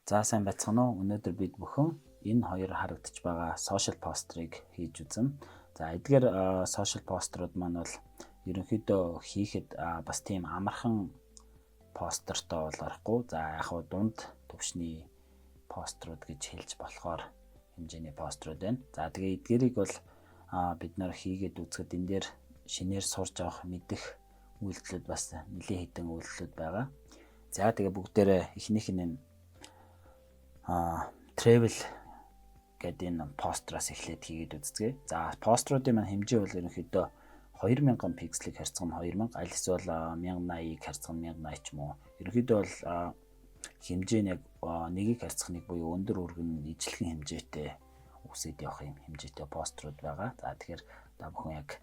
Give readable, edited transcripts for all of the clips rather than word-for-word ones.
За, сайн байцгаана уу? Өнөөдөр бид бүхэн энэ хоёр харагдаж байгаа social poster-ыг хийж үзнэ. За, эдгээр social poster-ууд маань бол ерөнхийдөө хийхэд бас тийм амархан постертой бол орохгүй. За, яг хуу дунд төвшний постерууд гэж хэлж болохоор хэмжээний постерууд байна. За, тэгээ эдгээрийг бол бид нар хийгээд үзэхэд энэ дээр шинээр сурж авах, мэдэх үйлдэлүүд бас нэлээд хэдэн үйлдэлүүд байгаа. За, тэгээ бүгдээрээ эхнийх нь travel гэдэг энэ постероос эхлээд хийгээд үзцгээе. За, постеруудын маань хэмжээ бол ерөнхийдөө 2000 пикселийг харьцах нь 2000, аль эсвэл 1080-ыг харьцах нь 1080 ч юм уу. Ерөнхийдөө бол хэмжээ нь яг нэгийг харьцах нэг буюу өндөр өргөн ижилхэн хэмжээтэй үсэд явах юм хэмжээтэй постерууд байгаа. За, тэгэхээр та бүхэн яг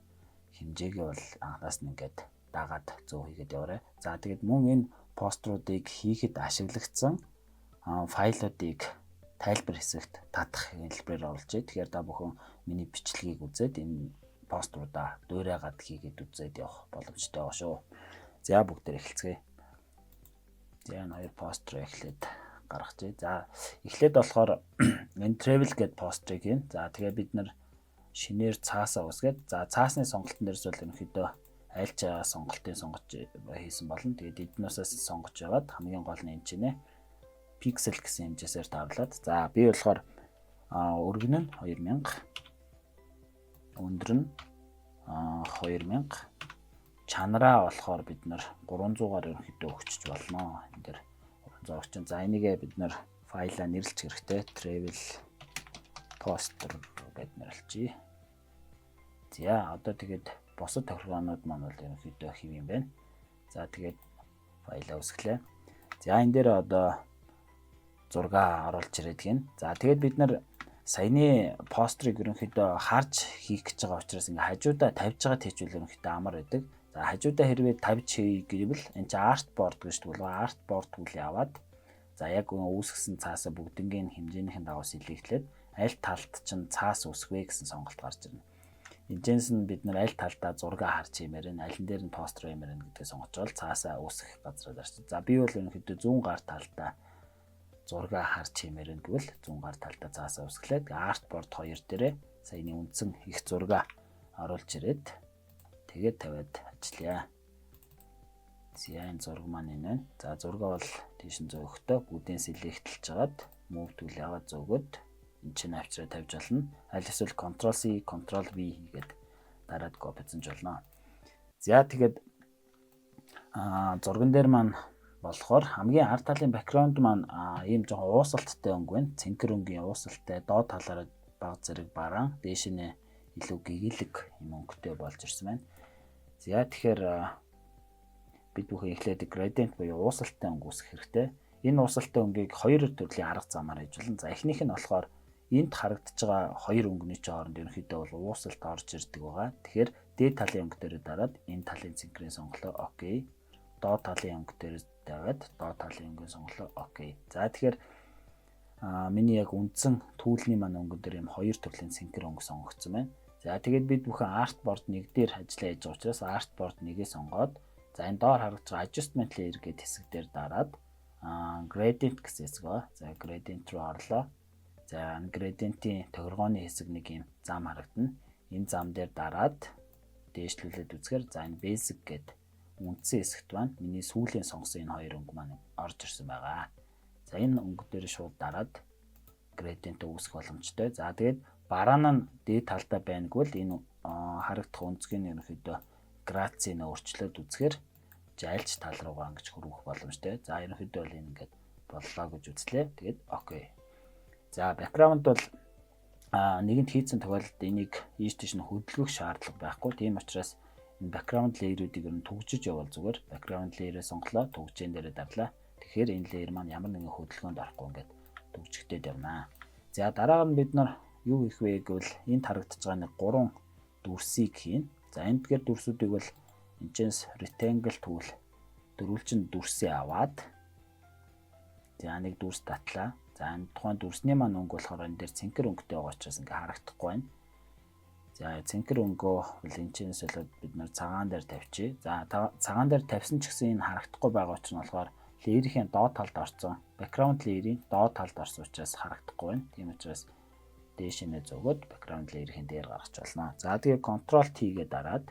хэмжээгээ бол анхнаас нь ингээд дагаад зөв хийгээд яваарай. За, тэгээд мөн энэ постеруудыг хийхэд ашиглагдсан файлуудыг тайлбар хэсэгт татах хэлбэрээр оруулж. Тэгэхээр та бүхэн миний бичлэгийг үзээд энэ постеруудаа дуурайгаад хийгээд үзээд явах боломжтой байгаа шүү. За, бүгдээр эхэлцгээе. За, энэ хоёр постэр эхлээд гаргажээ. За, эхлээд болохоор энэ travel гэдэг постерыг хийн. За, тэгээ бид нар шинээр цаасаа үсгээд, за, цаасны сонголтын дээрс бол ерөнхийдөө аль ч сонголтын сонгож хийсэн болно. Тэгээд эднээсээс сонгож яваад хамгийн гол нь энэ чинь нэ пиксел гэсэн хэмжээсээр тавлаад, за, би болохоор өргөн нь 2000, өндөр нь 2000, чанараа болохоор бид нар 300-аар ерөнхийдөө өгчөж болно. Энэ дээр 300 өгчин. За, энийгээ бид нар файлаа нэрлэж хэрэгтэй. Travel poster гэд нэрлэчихье. За, одоо тэгээд бусад тохиргоонууд маань бол ерөнхийдөө хэв юм байна. За, тэгээд файлаа үүсгэлээ. За, энэ дээр одоо зураг оруулж ирээд гин. За, тэгээд бид нар саяны постерыг ерөнхийдөө харж хийх гэж байгаа учраас ингээ хажуудаа тавьж байгаа тийчвэл ерөнхийдөө амар байдаг. За, хажуудаа хэрвээ тавьж хий гэвэл энэ чинь artboard гэж түлээ. Artboard tool-ийг аваад, за, яг үүсгэсэн цаасаа бүгднгийн хэмжээнийхэн дагуу select-лээд аль талд чинь цаас үүсэх вэ гэсэн сонголт гарч ирнэ. Энэчнээс нь бид нар аль талдаа зураг харж хиймээр нь, алин дээр нь постэр хиймээр нь гэдгийг сонгож бол цаасаа үүсгэх газраа дарч. За, би бол ерөнхийдөө зүүн гар талдаа зураг харж хиймээр нь гэвэл зүүн гар талдаа цаасаа үүсгэлээд artboard 2 дээрээ саяны үндсэн их зураг оруулж ирээд тэгээд тавиад ажиллая. За, энэ зураг маань энэ байна. За, зураг бол тийш нь зөөхтөө бүгдийн select-лж хагаад move tool аваад зөөгөөд энэ чинь авчраа тавьж болно. Аль эсвэл Ctrl C, Ctrl V хийгээд дараад copy-цсон ч болно. За, тэгээд зурган дээр маань болохоор хамгийн ард талын background маань ийм жоохон уусалттай өнгө байна. Цэнхэр өнгийн уусалтай, доод талаараа баг зэрэг бараан, дээш нь илүү гэгээлэг юм өнгөтэй болж ирсэн байна. За, тэгэхээр бид бүхэн эхлээд gradient буюу уусалтай өнгө үүсгэх хэрэгтэй. Энэ уусалтай өнгийг хоёр төрлийн арга замаар хийж болно. За, эхнийх нь болохоор энд харагдаж байгаа хоёр өнгөний ч хооронд ерөнхийдөө бол уусалт орж ирдэг байгаа. Тэгэхээр дээд талын өнгө дээр дараад энэ талын цэнхрийн сонголоо okay. Доод талын өнгө дээр тавиад доод талын өнгийн сонголоо okay. За, тэгэхээр миний яг үндсэн tool-ний маань өнгөн дээр юм хоёр төрлийн цэнхэр өнгө сонгогдсон байна. За, тэгээд бид бүхэн artboard 1 дээр ажиллаа хийж байгаа учраас artboard 1-ийг сонгоод, за, энэ доор харагдаж байгаа adjustment layer гэдэг хэсэг дээр дараад gradient гэсэн хэсэг ба. За, gradient руу орлоо. За, gradient-ийн тохиргооны хэсэг нэг юм зам харагдана. Энэ зам дээр дараад дээшлүүлээд үзэхээр, за, энэ basic гэдэг үндсэн хэсэгт маань миний сүүлийн сонгосон энэ хоёр өнгө маань орж ирсэн байгаа. За, энэ өнгө дээр шууд дараад gradient үүсгэх боломжтой. За, тэгээд бараан нь дээд талдаа байна гэвэл энэ харагдах өнцгийн ерөнхийдөө градацийг өөрчлөөд үзэхээр жайлч тал руугаа ингэж хөрвөх боломжтой. За, ерөнхийдөө бол энэ ингээд боллоо гэж үзлээ. Тэгээд okay. За, background бол нэгэнт хийцэн тохиолдолд энийг ийш тийш нь хөдөлгөх шаардлага байхгүй. Тийм учраас энэ background layer-уудыг ер нь түгжиж явбал зүгээр. Background layer-ээ сонголоо, түгжээн дээрээ дарлаа. Тэгэхээр энэ layer маань ямар нэгэн хөдөлгөөнд орохгүй ингээд түгжигдээд явнаа. За, дараага нь бид нар юу хийх вэ гэвэл энд харагдаж байгаа нэг гурван дүрсийг хийн. За, энэ дгээр дүрсүүдийг бол энэчнээс rectangle tool дөрвөлжин дүрсээ аваад, за, нэг дүрс татлаа. За, энэ тухайн дүрсний маань өнгө болохоор энэ дээр цэнхэр өнгөтэй байгаа учраас ингээ харагдахгүй байна. За, цэнхэр өнгөө бол энэчнээс болоод бид нар цагаан дээр тавьчих. За, цагаан дээр тавьсан ч гэсэн энэ харагдахгүй байгаа учраас болохоор layer-ийн доод талд орсон Background layer-ийн доод талд орсон учраас харагдахгүй байна. Тийм учраас дээшээ зөөгөөд background layer-ийн дээр гаргаж болно. За, тэгээ Ctrl T-гээ дараад,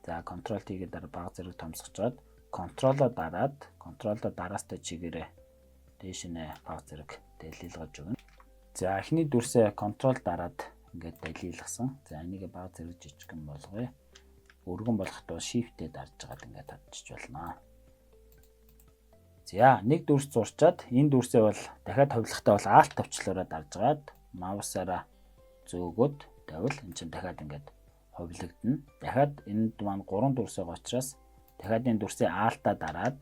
за, Ctrl T-гээ дараа бага зэрэг томсгочоод Ctrl-о дараад, Ctrl-о дараастай чигээрээ дээшээ бага зэрэг далилгаж өгнө. За, эхний дүрсээ Ctrl дараад ингээд далилгасан. За, энийг бага зэрэг жижигхэн болгоё. Өргөн болоход Shift-ээ дарж байгаад ингээд татчих болно. За, нэг дүрс зурчаад энэ дүрсээ бол дахиад хувилахдаа бол Alt товчлуураа дарж байгаад mouse-аараа зөөгөөд тавил энэ чинь дахиад ингээд хувилагдана. Дахиад энд маань гурван дүрс байгаа учраас дахиад энэ дүрсээ Alt-аа дараад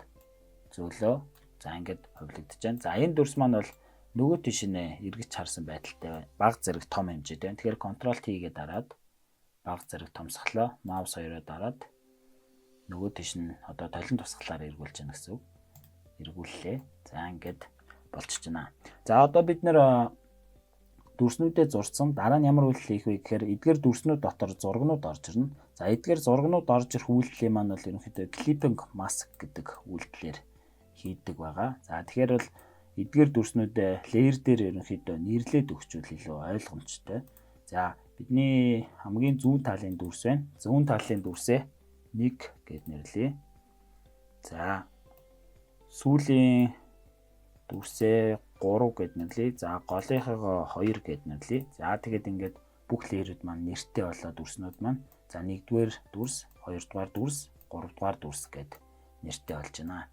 зөөлөө. За, ингээд хувилагдаж байна. За, энэ дүрс маань бол нөгөө тийш нэ эргэж харсан байдалтай бага зэрэг том хэмжээтэй байна. Тэгэхээр Ctrl T-гээ дараад бага зэрэг томсглоо. Mouse хоёроо дараад нөгөө тийш нь одоо толон тусгалаар эргүүлж яана гэсэн үг, эргүүллээ. За, ингээд болчихж байна. За, одоо бид нэр дүрснүүдээ зурсан. Дараа нь ямар үйлдэл хийх вэ гэхээр эдгээр дүрснүүд дотор зургнууд орж ирнэ. За, эдгээр зургнууд орж ирэх үйлдэлийн маань бол ерөнхийдөө clipping mask гэдэг үйлдэлээр хийдэг байгаа. За, тэгэхээр бол эдгээр дүрснүүдээ layer дээр ерөнхийдөө нэрлээд өгчвөл илүү ойлгомжтой. За, бидний хамгийн зүүн талын дүрс байна. Зүүн талын дүрсээ 1 гэд нэрлэе. За, сүүлийн дүрсээ 3 гэд нэрлэе. За, голынхоо 2 гэд нэрлэе. За, тэгээд ингээд бүх layer-үүд маань нэртэй болоо дүрснүүд маань. За, 1-р дүрс, 2-р дүрс, 3-р дүрс гэд нэртэй болж байна.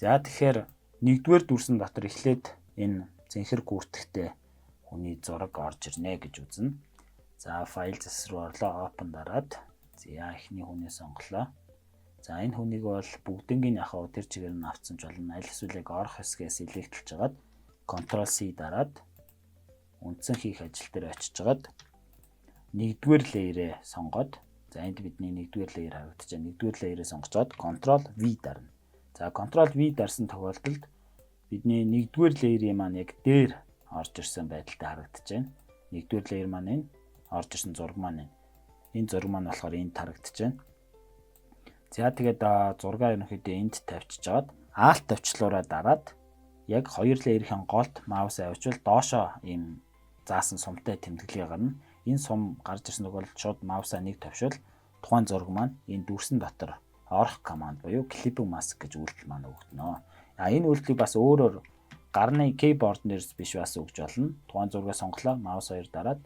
За, тэгэхээр 1-р дүрсэн дотор эхлээд энэ зэнхэр гүртгэхтэй хүний зураг орж ирнэ гэж үзнэ. За, файл зэс рүү орлоо, open дараад за, эхний хүнээ сонголоо. За, энэ хүнийг бол бүгднгийн яг тэр чигээр нь авцсан ч болно. Аль эсвэл яг орох хэсгээ select-лж хагаад Ctrl C дараад үндсэн хийх ажил дээр очиж хагаад нэгдүгээр layer-ээ сонгоод, за, энд бидний нэгдүгээр layer харагдаж байна. Нэгдүгээр layer-ээ сонгочоод Ctrl V дарна. За, Ctrl V дарсан тохиолдолд бидний нэгдүгээр layer-ийн маань яг дээр орж ирсэн байдалтай харагдаж байна. Нэгдүгээр layer маань энэ орж ирсэн зураг маань энэ. Энэ зураг маань болохоор энд харагдаж байна. За, тэгээд зургаа ерөнхийдөө энд тавьчихжгаад Alt товчлуураа дараад яг хоёр layer-ийн голд mouse авчвал доошоо ийм заасан сумтай тэмдэглэгээ гарна. Энэ сум гарч ирсэн тохиолдолд шууд mouse-аа нэг товшвол тухайн зураг маань энэ дүрсэн дотор орох команд буюу clipping mask гэж үйлдэл маань өгдөнө. А энэ үйлдэлийг бас өөрөөр гарны keyboard нэрс биш бас өгж болно. Тухайн зургаа сонголоо, mouse хоёр дараад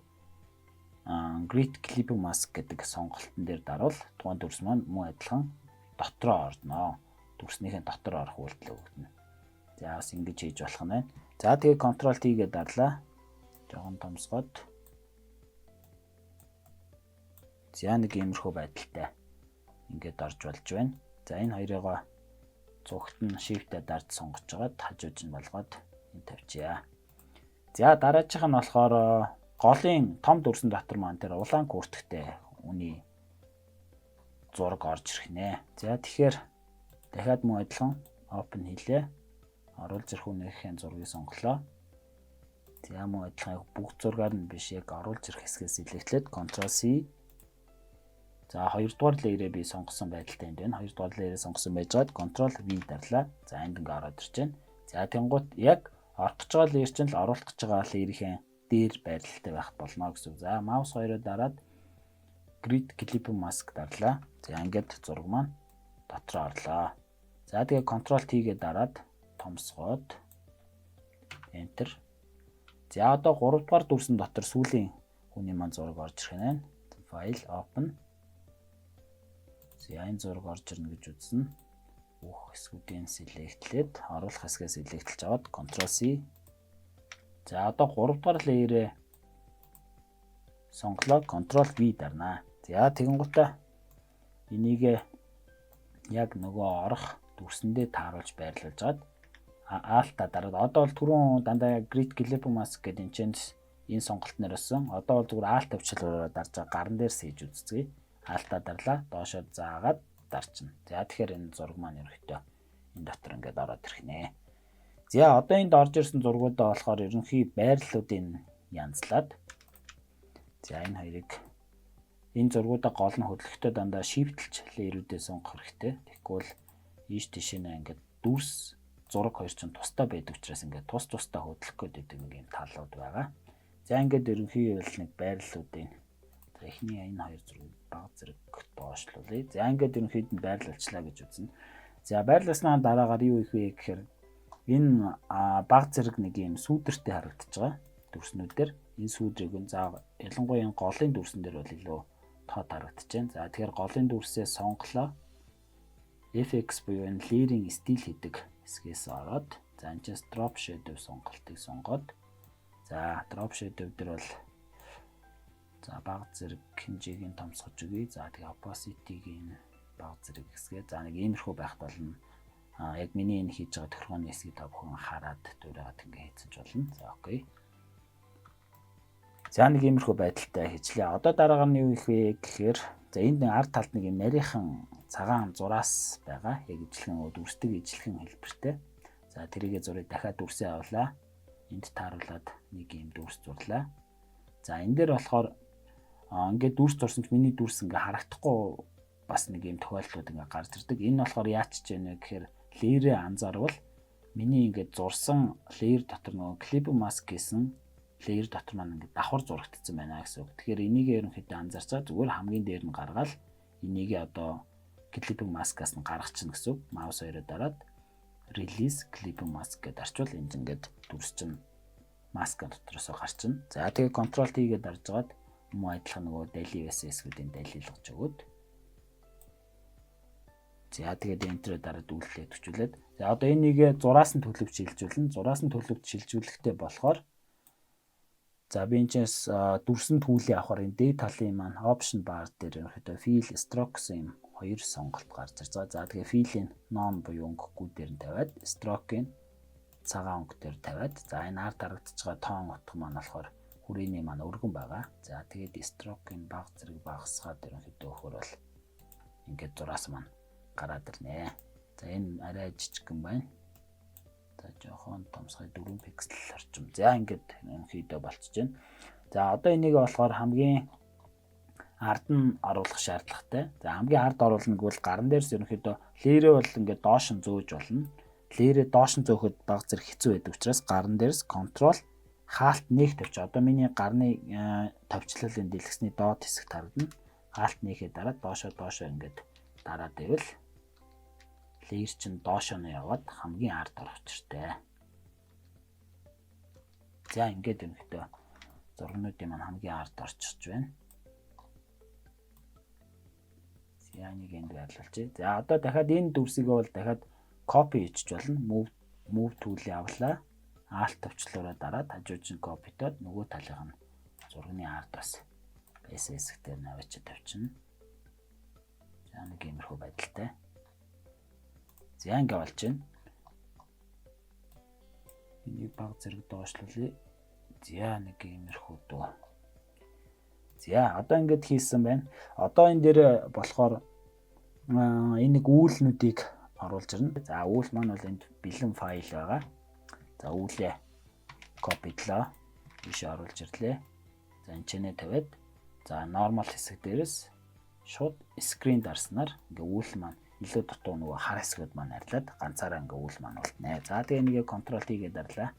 Create Clipping Mask гэдэг сонголтын дээр дарвал тухайн дүрс маань мөн адилхан дотроо орноо. Дүрснийхэн дотор орох үйлдэл өгдөнө. За, бас ингэж хийж болох нь байна. За, тэгээ Ctrl T гээд дарлаа. Жохон томсгоод, за, нэг иймэрхүү байдалтай ингээд орж болж байна. За, энэ хоёрыгоо цугт нь Shift-ээр дарж сонгож жагаад хажууж нь болгоод энэ тавьчихъя. За, дараачих нь болохоор голын том дүрсэн дотор маань тэр улаан куртктэй үний зураг орж ирэх нэ. За, тэгэхээр дахиад мөн адилхан open хийлээ. Оруулж ирэх хүнийхээ зургийг сонголоо. За, мөн адилхан бүгд зургаар нь биш, яг оруулж ирэх хэсгээс select-лээд Ctrl C. За, хоёрдугаар layer-ээ би сонгосон байдалтай энд байна. Хоёрдугаар layer-ээ сонгосон байжгаад Ctrl V дарлаа. За, энд ингээ ороод ирж байна. За, тэнгуут яг орох гэж байгаа layer чинь л оруулах гэж байгаа layer-ийн дээр байрлалтай байх болно гэсэн. За, mouse хоёроо дараад Create Clipping Mask дарлаа. За, ингээд зураг маань дотроо орлоо. За, тэгээ Ctrl T-гээ дараад томсгоод Enter. За, одоо 3 дугаар дүрсэн дотор сүүлийн хүний маань зураг орж ирэх нь. File, open. За, энэ зураг орж ирнэ гэж үзнэ. Бүх хэсгүүдийн select-лээд оруулах хэсгээ select-лж аваад Ctrl C. За, одоо 3 дугаар layer-ээ сонголоо, Ctrl V дарнаа. За, тэгэнгүүтээ энийг яг нөгөө орох дүрсэндээ тааруулж байрлуулж жаад Alt-а дараад, одоо бол түрүүн дандаа Create Clipping Mask гэдэг энэ чинь энэ сонголт нэрсэн. Одоо бол зүгээр Alt товчлуураар дарж байгаа гаран дээр сэж үзцгээе. Alt-а дарлаа. Доошоо заагаад дарчна. За, тэгэхээр энэ зураг маань ерөнхийдөө энэ дотор ингээд ороод ирэх нэ. За, одоо энд орж ирсэн зургуудаа болохоор ерөнхий байрлалуудыг янзлаад, за, энэ хоёрыг, энэ зургуудаа гол нь хөдлөхдөө дандаа shift-лж layer-үүдээ сонгох хэрэгтэй. Тэгэхгүй бол ийш тийшээ ингээд Дүрс, зураг хоёр чинь тусдаа байдаг учраас ингээд тус тусдаа хөдлөх гээд байдаг нэг юм талууд байгаа. За, ингээд ерөнхий бол нэг байрлалуудын, за, эхний энэ хоёр зургийг бага зэрэг доошлуулъя. За, ингээд ерөнхийд нь байрлалчлаа гэж үзнэ. За, байрлалснаа дараагаар юу их вэ гэхээр энэ бага зэрэг нэг юм сүүдэртэй харагдаж байгаа дүрснүүдээр энэ сүүдрийг нь, за, ялангуяа энэ голын дүрсэн дээр бол илүү тод харагдаж байна. За, тэгэхээр голын дүрсээ сонголоо. FX буюу энэ layer-ийн style хийдэг хэсгээс ороод, за, энэ чинь drop shadow сонголтыг сонгоод, за, drop shadow дээр бол, за, бага зэрэг хэмжээг нь томсгож өгье. За, тэгээ opacity-г нь бага зэрэг хэсгээ. За, нэг иймэрхүү байхад болно. А яг миний энэ хийж байгаа тохиргооны хэсгийг та бүхэн хараад дуурайгаад ингээ хийцэж болно. За, okay. За, нэг иймэрхүү байдалтай хийжлээ. Одоо дараагаар нь юу их вэ гэхээр, за, энд нэг ард талд нэг юм нарийнхан цагаан зураас байгаа. Яг ижилхэн дүрсдэг ижилхэн хэлбэртэй. За, тэрийгэ зурыг дахиад дүрсээ авлаа. Энд тааруулаад нэг юм дүрс зурлаа. За, энэ дээр болохоор ингээд дүрс зурсан ч миний дүрс ингээ харагдахгүй бас нэг юм тохиолдлууд ингээ гарч ирдэг. Энэ болохоор яач ч вэ гэхээр layer ээ анзаарвал миний ингээд зурсан layer дотор нөгөө clipping mask гэсэн layer дотор маань ингээд давхар зурагдсан байна гэсэн үг. Тэгэхээр энийг ерөнхийдөө анзаарч байгаа, зүгээр хамгийн дээр нь гаргаал энийг одоо clipping mask-аас нь гаргачихна гэсэн үг. Mouse хоёроо дараад release clipping mask гэдээ арчвал энд ингээд дүрс чинь маска дотроосоо гарчна. За, тэгээ control T гээд дарж хагаад мөн адилхан нөгөө DALL-E байсан хэсгүүдийн DALL-лгаж өгөөд, за, тэгээд enter дараад үйлдэлээ төвчүүлээд, за, одоо энэ нэг зураас нь төлөвч шилжүүлнэ. Зураас нь төлөвт шилжүүлэхтэй болохоор, за, би энэ чээс дүрсэн tool ийг авахар энэ дээд талын маань option bar дээр ерөнхийдөө fill, stroke гэсэн юм хоёр сонголт гарч ирж байгаа. За, тэгээ fill-ийн none буюу өнгөгүй дээр нь тавиад, stroke-ийн цагаан өнгө дээр тавиад, за, энэ ард харагдаж байгаа тоон утга маань болохоор хүрээний маань өргөн байгаа. За, тэгээд stroke-ийн баг зэрэг багасгаад ерөнхийдөө өгөхөр бол ингээд зураас маань гараад ирнэ. За, энэ арай жижигхэн байна. За, жоохон томсгой, 4 пиксел орчим. За, ингээд ерөнхийдөө болчихж байна. За, одоо энийг болохоор хамгийн ард нь оруулах шаардлагатай. За, хамгийн ард оруулна гэвэл гаран дээрс ерөнхийдөө layer ээ бол ингээд доош нь зөөж болно. Layer ээ доош нь зөөхөд баг зэрэг хэцүү байдаг учраас гаран дээрс control хаалт нээх тавьч. Одоо миний гарны товчлолын дэлгэцний доод хэсэгт харагдана. Хаалт нээхэд дараад доошоо доошоо ингээд дараад байвал layer чинь доошоо нь яваад хамгийн ард орох учиртай. За, ингээд ерөнхийдөө зургнуудын маань хамгийн ард орчихж байна. За, нэг энд байрлуулчих. За, одоо дахиад энэ дүрсийг бол дахиад copy хийчих болно. Move tool ийг авлаа. Alt товчлуураа дараад хажууж нь copy тоод нөгөө талынх нь зургийн ард бас байсан хэсэг дээр наваач тавьчихна. За, нэг иймэрхүү байдалтай. За, ингэ болж байна. Энийг баг зэрэг доошлуулъя. За, нэг иймэрхүү дөө. За, одоо ингэж хийсэн байна. Одоо энэ дээр болохоор энэ нэг үүлнүүдийг оруулж ирнэ. За, үүл маань бол энд бэлэн файл байгаа. За, үүлээ copy длоо. Ийшээ оруулж ирлээ. За, энэ ч нэ тавиад, за, normal хэсэг дээрээс шууд screen дарснаар ингээ үүл маань илүү дутуу нөгөө хар хэсгүүд маань арилаад ганцаараа ингээ үүл маань болтнэ. За, тэгээ нэгээ control T-гээ дарлаа.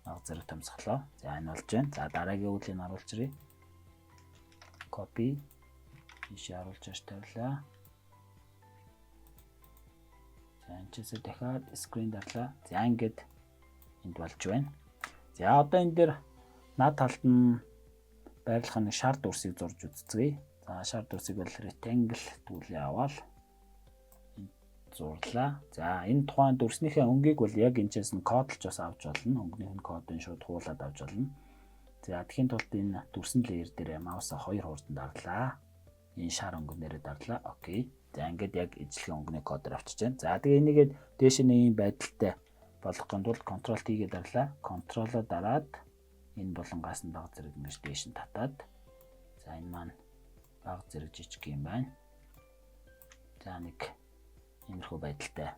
Баг зэрэг томсголоо. За, энэ болж байна. За, дараагийн үүлийг оруулж ирье. Copy, ийшээ оруулж аш тавилаа. За, энэ чисээ дахиад screen дарлаа. За, ингээд энд болж байна. За, одоо энэ дээр над талд нь байрлах нэг шар дүрсийг зурж үзцгээе. За, шар дүрсийг бол rectangle tool ээ аваад зурлаа. За, энэ тухайн дүрснийхээ өнгийг бол яг энэчээс нь кодолж бас авч болно. Өнгөнийх нь кодыг шууд хуулаад авч болно. За, тэгэхийн тулд энэ дүрсэн layer дээр mouse аа хоёр хурдан дарлаа. Энэ шар өнгөн дээрээ дарлаа. Okay. За, ингээд яг ижилхэн өнгөний кодоор авчиж байна. За, тэгээ энийгээ дээш нь ийм байдалтай болгохын тулд Ctrl T-гээ дарлаа. Ctrl-о дараад энэ булангаас нь баг зэрэг ингэж дээш нь татаад, за, энэ маань баг зэрэг жижиг юм байна. За, нэг иймэрхүү байдалтай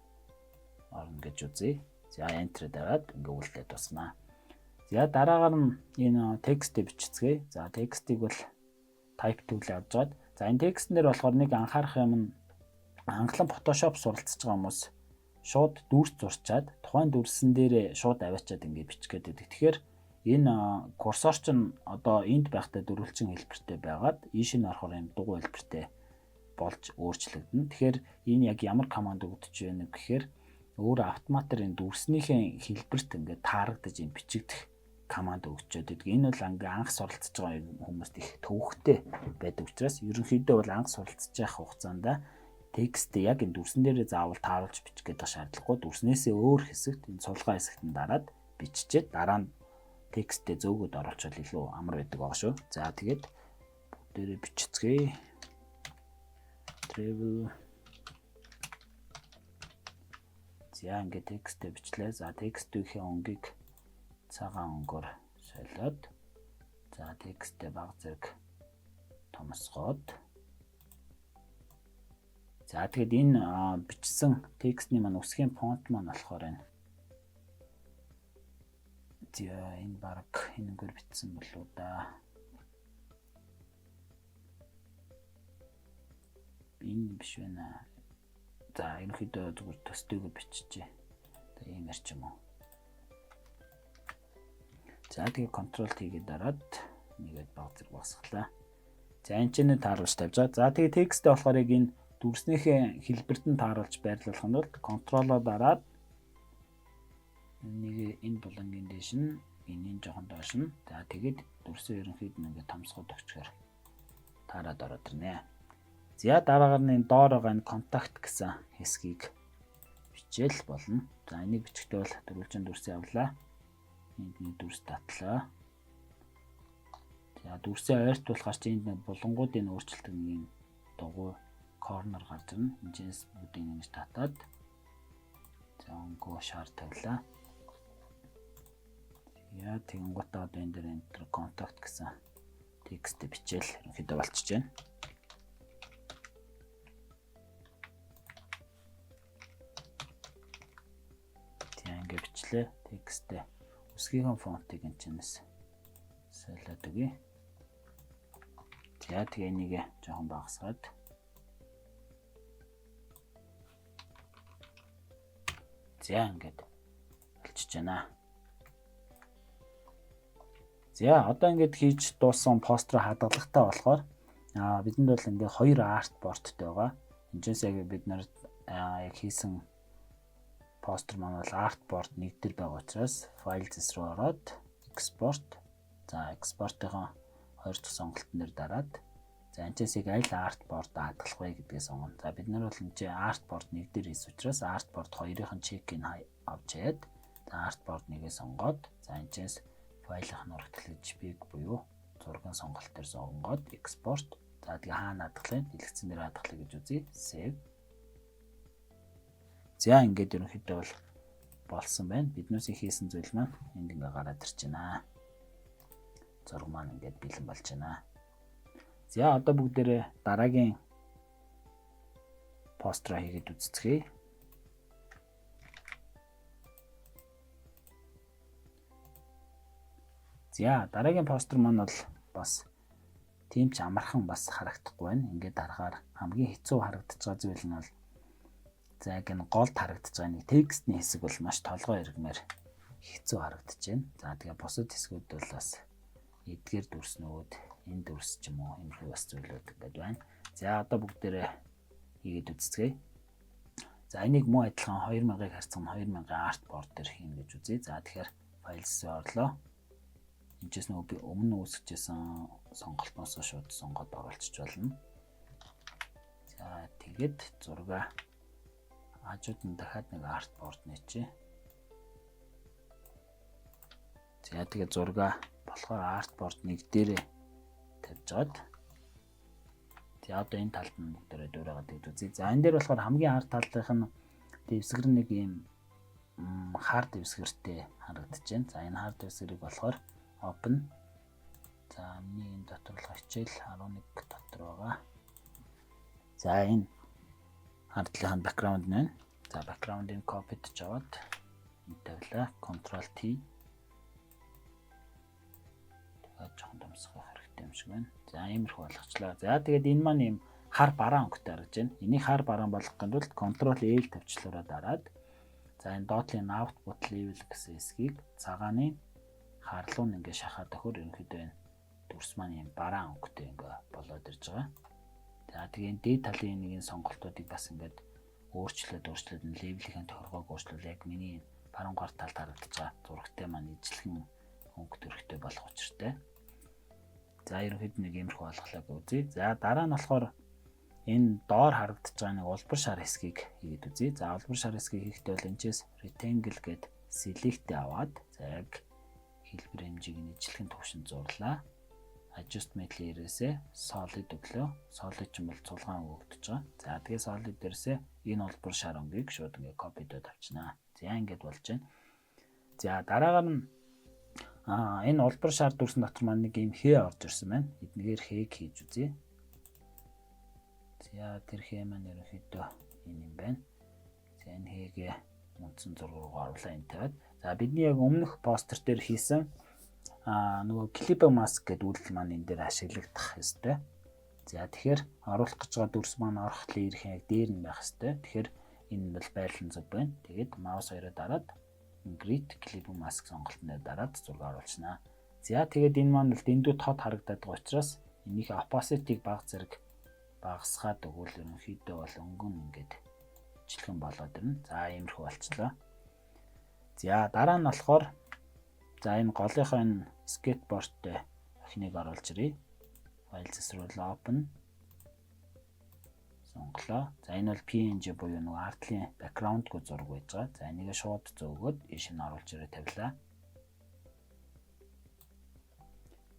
орно гэж үзье. За, enter дараад ингээ үйлдэлээ тусгана. За, дараагаар нь энэ текстийг бичицгээе. За, текстийг бол type tool авч жаад, за, энэ текстэн дээр болохоор нэг анхаарах юм нь анхлан Photoshop суралцж байгаа хүмүүс Шууд дүрс зурчаад тухайн дүрсэн дээрээ шууд аваачаад ингээд бичих гээд байдаг. Тэгэхээр энэ курсор чинь одоо энд байхдаа дөрвөлжин хэлбэртэй байгаад ийш нь орохоор юм дугуй хэлбэртэй болж өөрчлөгдөнө. Тэгэхээр энэ яг ямар команд өгдөж байна гэхээр өөр автоматар энэ дүрснийхээ хэлбэрт ингээд таарагдаж юм бичигдэх команд өгчөөд байдаг. Энэ бол ингээ анх суралцж байгаа хүмүүст их төвөгтэй байдаг учраас ерөнхийдөө бол анх суралцж явах хугацаанд текстээ яг энэ дүрсэн дээрээ заавал тааруулж бичих гэдэг шаардлагагүй. Дүрснээсээ өөр хэсэгт энэ сулгаа хэсэгт нь дараад биччихээд дараа нь текстээ зөөгөөд оруулчвал илүү амар байдаг байгаа шүү. За, тэгээд бүгдээрээ бичицгээе. Travel. За, ингээд текстээ бичлээ. За, текстийнхээ өнгийг цагаан өнгөөр солиод, за, текстээ баг зэрэг томсгоод, за, тэгэд энэ бичсэн текстний маань үсгийн фонт маань болохоор энэ, за, энэ баг энэ өнгөөр бичсэн болоо да. Энэ биш байна. За, ерөнхийдөө зүгээр төстэйгээр биччихье. За, ийм ярьч юм уу. За, тэгээ control T-гээ дараад нэгээд баг зэрэг багасгалаа. За, энэ ч нэ тааруулж тавьж байгаа. За, тэгээ текстээ болохоор яг энэ дүрснийхээ хэлбэрт нь тааруулж байрлуулах нь бол control-оо дараад нэг энэ булангийн дээш нь, энэний жоохон доош нь. За, тэгээд дүрсээ ерөнхийд нь ингээд томсгоод өгчгээр таарад ороод ирнэ. За, дараагаар нь энэ доор байгаа энэ contact гэсэн хэсгийг бичээл болно. За, энийг бичихдээ бол дөрвөлжин дүрсээ авлаа. Энд нэг дүрс татлаа. За, дүрсээ ойртуулахаар чи энд нэг булангуудын өөрчлөлт нэг юм дугуй corner гарч ирнэ. Энэчнээс бүгдийг ингэж татаад, за, өнгөө шар тавилаа. За, тэгэнгүүтээ одоо энэ дээр enter contact гэсэн текстээ бичээл ерөнхийдөө болчихж байна. За, ингэ бичлээ текстээ. Үсгийнхээ фонтыг энэ чинээс солиод өгье. За, тэгээ энийг жоохон багасгаад, за, ингээд болчихж байна. За, одоо ингээд хийж дууссан постероо хадгалахтаа болохоор бидэнд бол ингээд хоёр artboard-тай байгаа. Энэчнээс яг бид нар яг хийсэн постер маань бол artboard нэг дээр байгаа учраас file руу ороод export, за, export-ийн хоёр дахь сонголтын дээр дараад, за, энэчээс яг аль artboard хадгалах вэ гэдгээ сонгоно. За, бид нар бол энэ чинь artboard нэг дээр хийсэн учраас artboard хоёрын check-ийг авч яад, за, artboard нэгээ сонгоод, за, энэчээс файлын нурагтлыг JPEG буюу зургийн сонголт дээр сонгоод export, за, тэгээ хаана хадгалах вэ? Дэлгэцэн дээр хадгалах гэж үзье. Save. За, ингээд ерөнхийдөө бол болсон байна. Биднээсээ хийсэн зүйл маань энд ингээ гараад ирж байна. Зураг маань ингээд бэлэн болж байна. За, одоо бүгдээрээ дараагийн постероо хийгээд үзцгээе. За, дараагийн постер маань бол бас тийм ч амархан бас харагдахгүй байна. Ингээд дарахаар хамгийн хэцүү харагдаж байгаа зүйл нь бол, за, яг энэ голд харагдаж байгаа нэг текстний хэсэг бол маш толгой эргэмээр хэцүү харагдаж байна. За, тэгээ бусад хэсгүүд бол бас эдгээр дүрснүүд, энэ дүрс ч юм уу, иймэрхүү бас зүйлүүд ингээд байна. За, одоо бүгдээрээ хийгээд үзцгээе. За, энийг мөн адилхан 2000-ыг харьцан 2000-ын artboard дээр хийнэ гэж үзье. За, тэгэхээр files орлоо. Энэчээс нөгөө би өмнө үүсгэжсэн сонголтноос шууд сонгоод оруулчих болно. За, тэгээд зураг хажууд нь дахиад нэг artboard нээчээ. За, тэгээд зураг болохоор artboard нэг дээрээ тавьж агаад, за, одоо энэ талд нь бүгдээрээ дуурайгаад гэж үзье. За, энэ дээр болохоор хамгийн ард талынх нь дэвсгэр нэг ийм хар дэвсгэртэй харагдаж байна. За, энэ хар дэвсгэрийг болохоор open. За, миний энэ дотор болох хичээл 11 дотор байгаа. За, энэ ардлынх нь background нь байна. За, background-ыг copy-дж аваад энд тавилаа. Ctrl T. Тэгээд жоохон томсгох хэрэгтэй юм шиг байна. За, иймэрхүү болгочлаа. За, тэгээд энэ маань ийм хар бараан өнгөтэй харагдаж байна. Энийг хар бараан болгохын тулд Ctrl L товчлуураа дараад За, энэ доотлын output level гэсэн хэсгийг цагааны харлуун ингээ шахаад өгөхөр ерөнхийдөө энэ дүрс маань юм бараан өнгөтэй ингээ болоод ирж байгаа. За, тэгээ энэ дээд талын нэгэн сонголтуудыг бас ингээд өөрчлөөд өөрчлөөд энэ level ийн тохиргоог өөрчлөл яг миний баруун гар талд харагдаж байгаа зурагтай маань ижилхэн өнгө төрхтэй болох учиртай. За, ерөнхийдөө нэг иймэрхүү болголоо үзье. За, дараа нь болохоор энэ доор харагдаж байгаа нэг улбар шар хэсгийг хийгээд үзье. За, улбар шар хэсгийг хийхдээ бол энэчээс rectangle гээд select аваад, за, яг хэлбэр хэмжээг нь ижилхэн төвшөнд зурлаа. Adjustment layer-ээсээ solid өглөө. Solid ч юм бол цулгаан өгөгдөж байгаа. За, тэгээ solid дээрсээ энэ улбар шар өнгийг шууд ингээ copy доод авчнаа. За, ингээд болж байна. За, дараагаар нь энэ улбар шар дүрсэн дотор маань нэг юм хээ орж ирсэн байна. Эднэгээр хээг хийж үзье. За, тэр хээ маань ерөнхийдөө энэ юм байна. За, энэ хээгээ үндсэн зураг руу оруулаа, энэ тавиад. За, бидний яг өмнөх постэр дээр хийсэн нөгөө clipping mask гэдэг үйлдэл маань энэ дээр ашиглагдах ёстой. За, тэгэхээр оруулах гэж байгаа дүрс маань орох layer ийн яг дээр нь байх ёстой. Тэгэхээр энэ бол байрлал нь зөв байна. Тэгээд mouse хоёроо дараад Create Clipping Mask сонголтын дээр дараад зураг оруулснаа. За, тэгээд энэ маань бол дэндүү тод харагдаад байгаа учраас энийх opacity-г баг зэрэг багасгаад өгвөл ерөнхийдөө бол өнгөн ингээд ижилхэн болоод ирнэ. За, иймэрхүү болчлоо. За, дараа нь болохоор, за, энэ голынхоо энэ skateboard тэй охиныг оруулж ирье. Файл засварлал open сонголоо. За, энэ бол PNG буюу нөгөө артлын background-гүй зураг байж байгаа. За, энийгээ шууд зөөгөөд ийш нь оруулж ирээ тавилаа.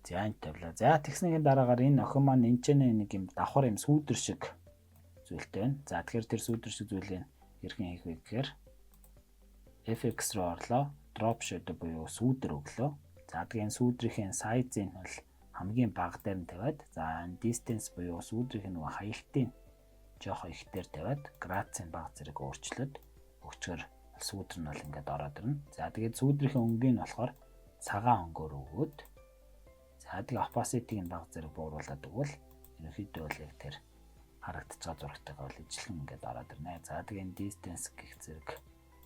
За, энэ тавилаа. За, тэгснийхэн дараагаар энэ охин маань энэ ч нэг юм давхар юм сүүдэр шиг зүйлтэй байна. За, тэгэхээр тэр сүүдэр шиг зүйлийг хэрхэн хийх вэ гэхээр FX руу орлоо. Drop shadow буюу сүүдэр өглөө. За, тэгээ энэ сүүдрийн size-ыг бол хамгийн бага дээр нь тавиад, за, энэ distance буюу сүүдрийн нөгөө хаялтын жоохоо ихтер тавиад, градусын бага зэрэг өөрчлөөд өгчгөр сүүдэр нь бол ингээд ороод ирнэ. За, тэгээд сүүдрийн өнгийг нь болохоор цагаан өнгөөр өгөөд, за, тэгээ opacity-г нь бага зэрэг бууруулад өгвөл ерөнхийдөө бол яг тэр харагдаж байгаа зурагтайгаа бол ижилхэн ингээд ороод ирнэ. За, тэгээ энэ distance гэх зэрэг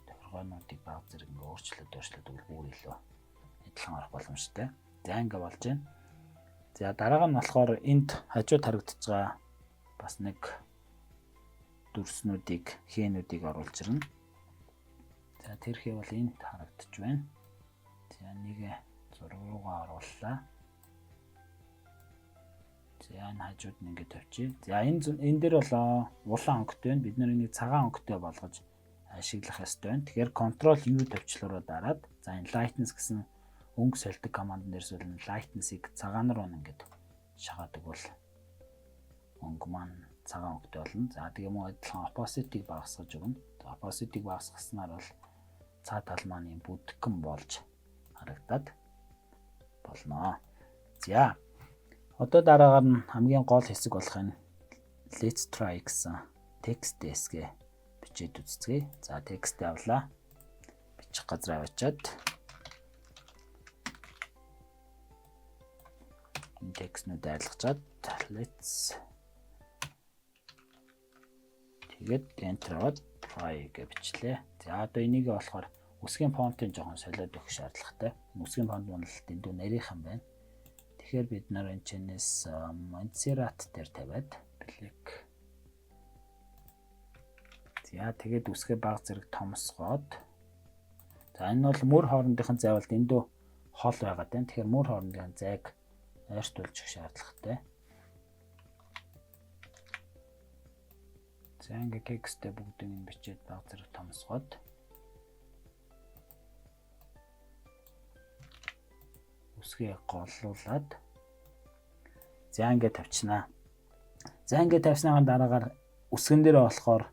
тохиргоонуудыг бага зэрэг ингээд өөрчлөөд өөрчлөөд өгвөл бүр илүү адилхан орох боломжтой. За, ингээд болж байна. За, дараагаа нь болохоор энд хажууд харагдаж байгаа бас нэг дүрснүүдийг, хээнүүдийг оруулж ирнэ. За, тэр хээ бол энд харагдаж байна. За, нэг зураг руугаа орууллаа. За, энэ хажууд нь ингээд тавьчих. За, энэ дээр бол улаан өнгөтэй байна. Бид нар энийг цагаан өнгөтэй болгож ашиглах ёстой байна. Тэгэхээр Ctrl U товчлуураа дараад, за, энэ lightness гэсэн өнгө сольдог команд дээрс бол энэ lightness-ыг цагаан руу ингээд шахаадаг бол өнгө маань цагаан өнгөтэй болно. За, тэгээ мөн адилхан opacity-г багасгаж өгнө. За, opacity-г багасгаснаар бол цаа тал маань юм бүдгэн болж харагдаад болно. За, одоо дараагаар нь хамгийн гол хэсэг болох энэ let's try гэсэн текст хэсгээ бичээд үзцгээе. За, текст авлаа. Бичих газар аваачаад энэ текстнүүд арилгачаад let's тэгээд enter аваад try гэж бичлээ. За, одоо энийг болохоор үсгийн фонтын жоохон солиод өгөх шаардлагатай. Үсгийн фонт нь бол дэндүү нарийнхан байна. Тэгэхээр бид нар энэ чэнэс Montserrat дээр тавиад black. За, тэгээд үсгээ баг зэрэг томсгоод, за, энэ бол мөр хоорондынх нь зай бол дэндүү хол байгаа даа. Тэгэхээр мөр хоорондын зайг ойртуулж өгөх шаардлагатай. За, ингээ текстээ бүгдийг нь бичээд баг зэрэг томсгоод үсгээ голлуулад, за, ингээ тавьчихнаа. За, ингээ тавьсныхаа дараагаар үсгэн дээрээ болохоор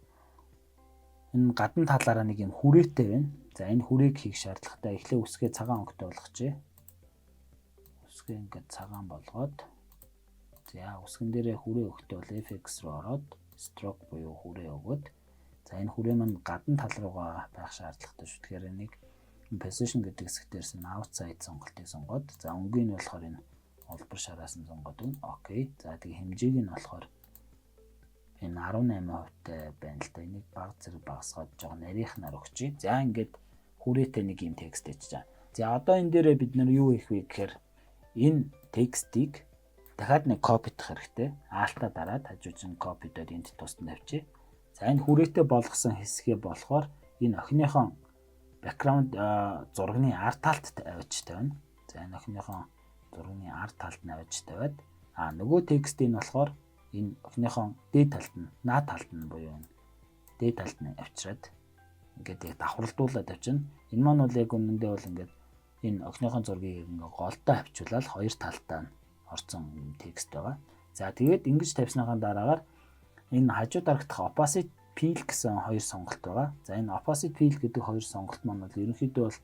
энэ гадна талаараа нэг юм хүрээтэй байна. За, энэ хүрээг хийх шаардлагатай. Эхлээ үсгээ цагаан өнгөтэй болгочихъя. Үсгээ ингээд цагаан болгоод, за, үсгэн дээрээ хүрээ өгөхдөө бол FX руу ороод stroke буюу хүрээ өгөөд, за, энэ хүрээ маань гадна тал руугаа байх шаардлагатай шүү. Тэгэхээр энийг position гэдэг хэсэг дээрс нь outside сонголтыг сонгоод, за, өнгийг нь болохоор энэ улбар шараас нь сонгоод өгнө. Окей. За, тэгээ хэмжээг нь болохоор Энэ 18% байна л да. Энийг баг зэрэг багасгаад жоохон нарийнхнаар өгчий. За, ингээд хүрээтэй нэг юм текст хийж байгаа. За, одоо энэ дээрээ бид нар юу хийх вэ гэхээр энэ текстийг дахиад нэг copy дох хэрэгтэй. Alt аа дараад хажууч нь copy доод энд тусад тавьчих. За, энэ хүрээтэй болгосон хэсгээ болохоор энэ охиныхон background зургийн ард талд авчиж тавина. За, энэ охиныхон зургийн ард талд нь авчиж тавиад, нөгөө текстийг нь болохоор энэ охиныхон дээд талд нь, наад талд нь буюу энэ дээд талд нь авчираад ингээд яг давхарлуулаад тавьчихна. Энэ маань бол яг үнэндээ бол ингээд энэ охиныхон зургийг ингээ голдоо авчуулаад хоёр талдаа нь орцсон текст байгаа. За, тэгээд ингэж тавьсныхаа дараагаар энэ хажуу дарагдах opacity, fill гэсэн хоёр сонголт байгаа. За, энэ opacity, fill гэдэг хоёр сонголт маань бол ерөнхийдөө бол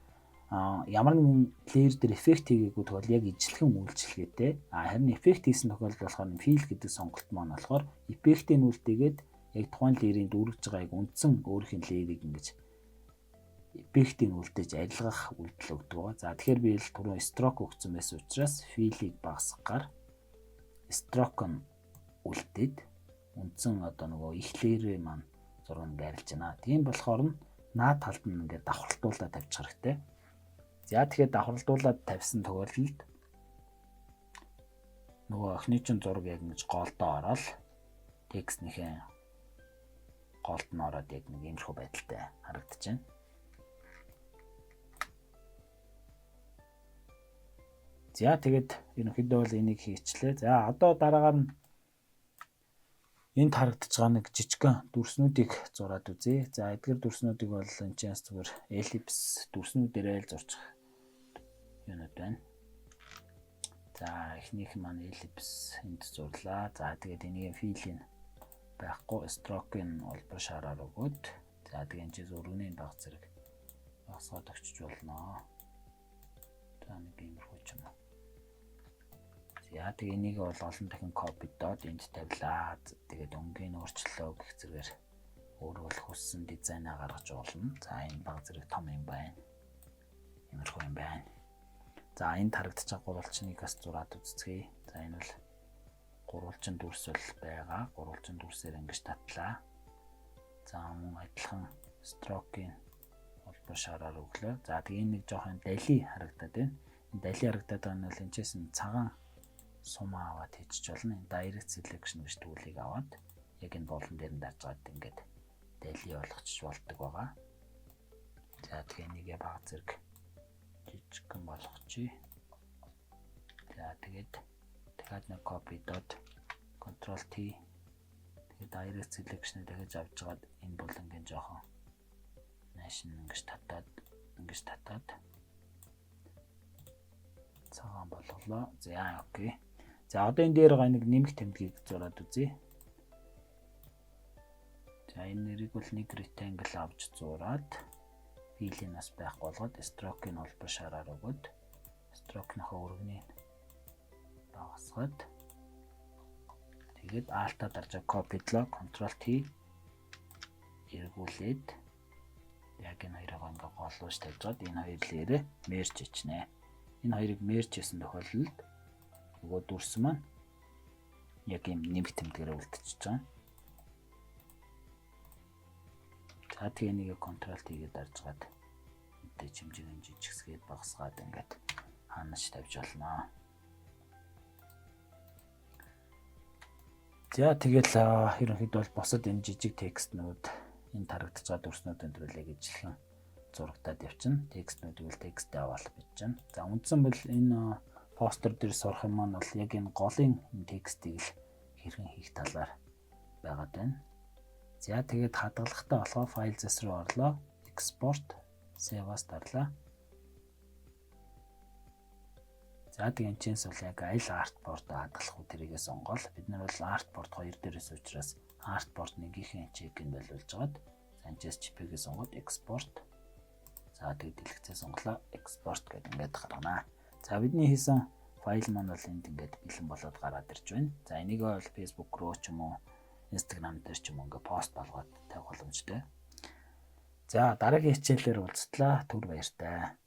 ямар нэгэн layer дээр эффект хийгээгүй тохиол яг ижилхэн үйлчилгээтэй. Харин эффект хийсэн тохиолдолд болохоор fill гэдэг сонголт маань болохоор эффектийг үлдээгээд яг тухайн layer-ийн дүүргэж байгаа яг үндсэн өөрийнх нь layer-ыг ингэж эффектийг үлдээж арилгах үйлдэл өгдөг байгаа. За, тэгэхээр би л түрүүн stroke өгсөн байсан учраас fill-ийг багасгахаар stroke нь үлдээд үндсэн одоо нөгөө их layer маань зураг нь арилж байна. Тийм болохоор нь наад талд нь ингээд давхарлуулаад тавьчих хэрэгтэй. За, тэгэхээр давхарлуулад тавьсан тохиолдолд нөгөө охины чинь зураг яг ингэж голдоо ороод, текстнийхээ голд нь ороод яг нэг иймэрхүү байдалтай харагдаж байна. За, тэгээд ерөнхийдөө бол энийг хийчлээ. За, одоо дараагаар нь энд харагдаж байгаа нэг жижигхэн дүрснүүдийг зураад үзье. За, эдгээр дүрснүүдийг бол энэ чинь зүгээр ellipse дүрснүүдээрээ л зурчих юмнууд байна. За, эхнийх маань ellipse энд зурлаа. За, тэгээд энийг fill-ийг байхгүй, stroke-ын улбар шараар өгөөд, за, тэгээд энэ чинь өргөний баг зэрэг багасгаад өгчөж болно. За, нэг иймэрхүү ч юм уу. За, тэгээ энийг бол олон дахин copy доод энд тавилаа. Тэгээд өнгийн өөрчлөлөө гэх зэрэгээр өөрөө бол хүссэн дизайнаа гаргаж болно. За, энэ баг зэрэг том юм байна. Иймэрхүү юм байна. За, энд харагдаж байгаа гурвалжныг бас зураад үзцгээе. За, энэ бол гурвалжин дүрс бол байгаа. Гурвалжин дүрсээр ингэж татлаа. За, мөн адилхан stroke-ийн улбар шараар өглөө. За, тэгээ энэ нэг жоохон дали харагдаад байна. Энэ дали харагдаад байгаа нь бол энэчээс нь цагаан сумаа аваад хийчих болно. Энэ direct selection гэж tool ийг аваад яг энэ болон дээр нь даржгаад ингээд дали болгочих болдог байгаа. За, тэгээ энийгээ баг зэрэг жижигхэн болгочих. За, тэгээд дахиад нэг copy доод Ctrl T, тэгээд direct selection-ыг дахиж авч жагаад энэ булангийн жоохон нааш нь ингэж татаад цагаан болголоо. За, okay. За, одоо энэ дээр нэг нэмэх тэмдгийг зураад үзье. За, энэ нэрийг бол нэг rectangle авч зураад, fill-ийг бас байхгүй болгоод, stroke-ыг улбар шараар өгөөд, stroke-ийнхоо өргөнийг багасгаад, тэгээд Alt-а дарж copy-длоо, Ctrl T, эргүүлээд яг энэ хоёрыг ингээ голууж тавьж гад энэ хоёр layer ээ merge хийчихнэ. Энэ хоёрыг merge хийсэн тохиолдолд нөгөө дүрс маань яг ийм нэмэх тэмдгээрээ үлдчихэж байгаа. За, тэгээ нэгэ Ctrl T-гээ дарж гад мэдээж хэмжээг жижигсгээд багасгаад ингээд хаанаш тавьж болно. За, тэгэл ерөнхийдөө бол бусад энэ жижиг текстнүүд, энэ тарагдж байгаа дүрснүүд энэ төрөлийг ижилхэн зурагтаад явчихна. Текстнүүдийг бол текстээ аваад бичнэ. За, үндсэн бол энэ постэр дээр сурах юм маань бол яг энэ голын текстийг л хэрхэн хийх талаар байгаад байна. За, тэгээд хадгалахтаа болохоор файл зэс рүү орлоо. Export, save as дарлаа. За, тэгээд энэ бол яг аль artboard хадгалах уу, тэрийгээ сонгоол. Бид нар бол artboard 2 дээрээс учраас artboard 1-ийн check нь болиулж хагаад, за, энэчээс JPEG-ийг сонгоод export. За, тэгээд дэлгэцээ сонголоо, export гэдэг ингээд гаргана. За, бидний хийсэн файл маань бол энд ингээд бэлэн болоод гараад ирж байна. За, энийг бол Facebook руу ч юм уу, Instagram дээр ч юм уу ингээд пост болгоод тавих боломжтой. За, дараагийн хичээлээр уулзтлаа. Түр баяртай.